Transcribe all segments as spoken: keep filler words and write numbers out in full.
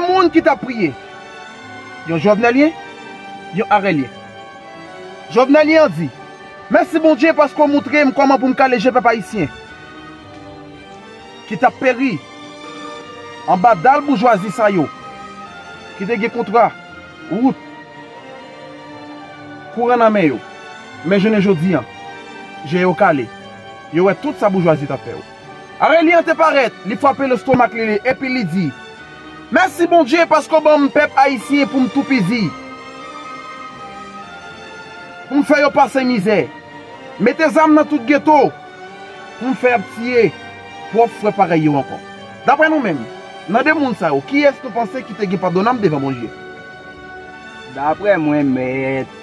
Moun ki t ap priye, yon Jovnelyen, yon Arelyen. Jovnelyen an di, mèsi Bondye paske w montre m kòman pou m kale je pèp ayisyen ki t ap peri anba dal boujwazi sa yo, ki te gen kontra, wout, kouran nan men yo. Men jounen jodi an, je yo kale. Yo wè tout sa boujwazi t ap fè yo. Arelyen an te parèt, li frape lestomak li, li, epi li di, mèsi Bondye paske w ban m pèp ayisyen pou m toupizi, pou m fè yo pase mizè, mete zam nan tout geto, pou m fè y ap tiye pwòp frè parèy yo ankò. Daprè nou menm, nan de moun sa yo, kiyès nou panse ki te gen padonab devan Bondye? Daprè mwen, mèt,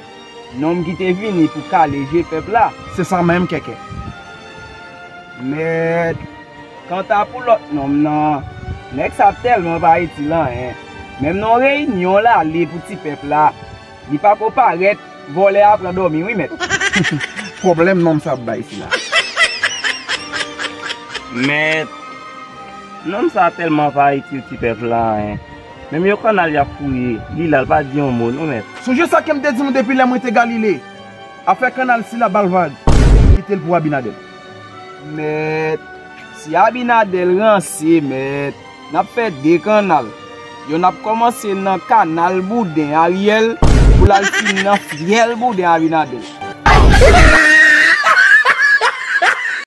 nonm ki te vini pou kale je pèp la. Se sa menm, kèkè. Mèt, kanta pou lòt nonm nan, nèg sa tèlman pa itil anyen. Menm nan yon reyinyon l ale pou ti pèp la, li pako parèt, vòlè a pran dòmi wi, mèt. Pwoblèm nonm sa ap bay sila. Mèt, nonm sa tèlman pa itil ti pèp la anyen. Menm yon kannal y ap fouye, li la, l pa di yon mo non, mèt. Sonje sa ke m te di nou depi lè mwen te Galile. Afè kannal sila ba l vag. Kite l pou Abinadèl. Mèt, si Abinadèl ranse, mèt, n ap fè de kannal. Yonn ap kòmanse nan kannal bouden Ariel pou l al fini nan fyèl bouden Abinadèl.